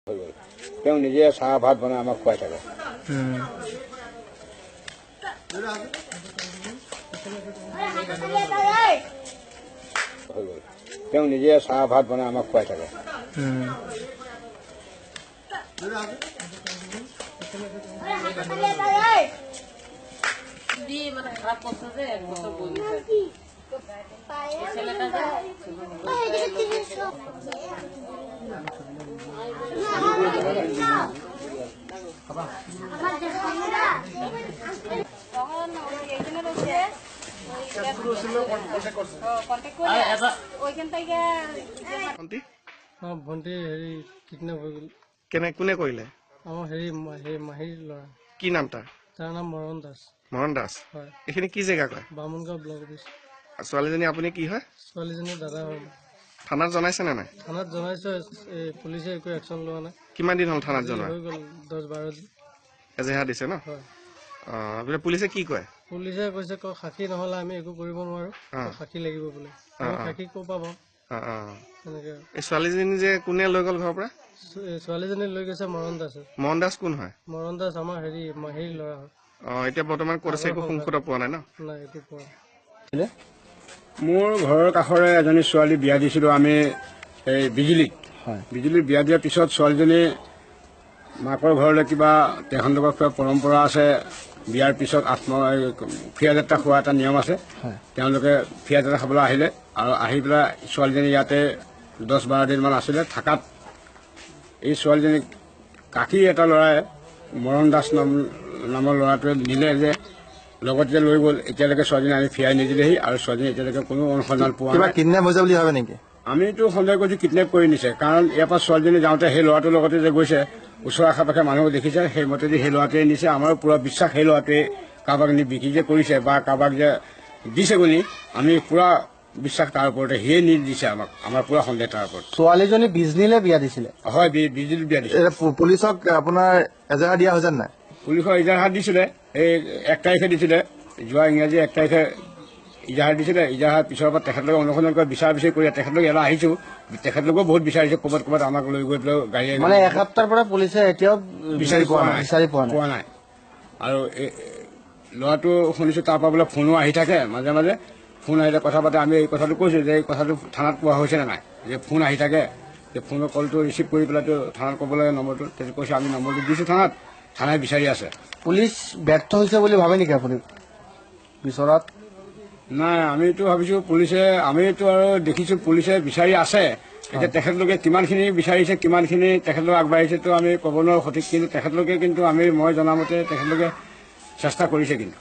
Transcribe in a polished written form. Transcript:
হৈ গ'ল। তেওঁ নিজে চাহ ভাত বনাই আমাক খুৱাই থাকে। হৈ গ'ল। তেওঁ নিজে চাহ ভাত বনাই আমাক খুৱাই থাকে। ভণ্টি হেৰি কিডনেপ হৈ গ'ল। কেনে কোনে কৰিলে? আমাৰ হেৰি মাহীৰ ল'ৰা। কি নাম তাৰ? তাৰ নাম মৰণ দাস। মৰণ দাস। হয়। এইখিনি কি জেগা কয়? Bamungaon block office. ছোৱালীজনী আপুনি কি হয়? ছোৱালীজনী দাদা হয়। থানাত জনাইছে নে নাই? থানাত জনাইছো, পুলিচে একো একশ্যন লোৱা নাই। কিমান দিন হ'ল থানাত জনোৱা? হৈ গ'ল 10-12 দিন। এজেহাৰ দিছে ন? হয়। অঁ, পুলিচে কি কয়? পুলিচে কৈছে সাক্ষী নহ'লে আমি একো কৰিব নোৱাৰো, সাক্ষী লাগিব বোলে। সাক্ষী ক'ৰ পাব? তেনেকে। এই ছোৱালীজনী যে কোনে লৈ গ'ল ঘৰৰ পৰা? ছোৱালীজনী লৈ গৈছে মৰণ দাসে। মৰণ দাস কোন হয়? মৰণ দাস আমাৰ হেৰি মাহীৰ ল'ৰা হয়। অঁ, এতিয়া বৰ্তমান ক'ত আছে? একো সংশোধন পোৱা নাই ন? নাই, একো পোৱা নাই। মোৰ ঘৰৰ কাষৰে এজনী ছোৱালী বিয়া দিছিলোঁ আমি এই বিজুলীত। বিজুলীত বিয়া দিয়াৰ পিছত ছোৱালীজনী মাকৰ ঘৰলৈ কিবা তেখেতলোকৰ কিবা পৰম্পৰা আছে, বিয়াৰ পিছত ফিয়া যাত্ৰা খোৱা এটা নিয়ম আছে। তেওঁলোকে ফিয়া যাত্ৰা খাবলৈ আহিলে আৰু আহি পেলাই ছোৱালীজনী ইয়াতে 10-12 দিনমান আছিলে। থাকাত এই ছোৱালীজনীক কাষী এটা ল'ৰাই মৰণ দাস নামৰ ল'ৰাটোৱে নিলে, যে লগত যে লৈ গ'ল। এতিয়ালৈকে ছোৱালীজনী আনি ফিয়াই নিদিলেহি আৰু ছোৱালীজনী এতিয়ালৈকে কোনো অনুসন্ধান পোৱা নাই। কিডনেপ হৈছে বুলি ভাবে নেকি? আমিতো সন্দেহ কৰিছোঁ কিডনেপ কৰি নিছে, কাৰণ ইয়াৰ পৰা ছোৱালীজনী যাওঁতে সেই ল'ৰাটোৰ লগতে যে গৈছে, ওচৰ আশে পাশে মানুহ দেখিছে, সেইমতে যে সেই ল'ৰাটোৱে নিছে। আমাৰো পূৰা বিশ্বাস সেই ল'ৰাটোৱে কাৰোবাক নি বিক্ৰী যে কৰিছে বা কাৰোবাক যে দিছে বুলি আমি পূৰা বিশ্বাস তাৰ ওপৰতে, সিয়ে নি দিছে আমাক, আমাৰ পূৰা সন্দেহ তাৰ ওপৰত। ছোৱালীজনী বিজনীলে বিয়া দিছিলে? হয়, বিজনীত বিয়া দিছিলে। পুলিচক আপোনাৰ এজাহাৰ দিয়া হৈছে নাই? পুলিচক এজাহাৰ দিছিলে, এই 1 তাৰিখে দিছিলে, যোৱা ইংৰাজী 1 তাৰিখে ইজাহাৰ দিছিলে। ইজাহাৰ পিছৰ পৰা তেখেতলোকে অনুসন্ধান কৰি বিচাৰ বিচাৰি কৰি তেখেতলোকে ইয়ালৈ আহিছোঁ, তেখেতলোকেও বহুত বিচাৰিছে, ক'ৰবাত ক'ৰবাত আমাক লৈ গৈ পেলাই গাড়ী মানে এসপ্তাহৰ পৰা পুলিচে এতিয়াও বিচাৰি পোৱা নাই, বিচাৰি পোৱা নাই। আৰু ল'ৰাটো শুনিছোঁ তাৰ পৰা বোলে ফোনো আহি থাকে, মাজে মাজে ফোন আহিলে কথা পাতে। আমি এই কথাটো কৈছোঁ যে এই কথাটো থানাত কোৱা হৈছে নে নাই, যে ফোন আহি থাকে, যে ফোনৰ কলটো ৰিচিভ কৰি পেলাইতো থানাত ক'ব লাগে নম্বৰটো। তেতিয়া কৈছোঁ আমি নম্বৰটো দিছোঁ থানাত, থানাই বিচাৰি আছে। পুলিচ ব্যৰ্থ হৈছে বুলি ভাবে নেকি আপুনি বিচৰাত? নাই, আমিতো ভাবিছোঁ পুলিচে, আমিতো আৰু দেখিছোঁ পুলিচে বিচাৰি আছে। এতিয়া তেখেতলোকে কিমানখিনি বিচাৰিছে, কিমানখিনি তেখেতলোকে আগবাঢ়িছে তো আমি ক'ব নোৱাৰোঁ সঠিক, কিন্তু তেখেতলোকে কিন্তু আমি মই জনামতে তেখেতলোকে চেষ্টা কৰিছে কিন্তু।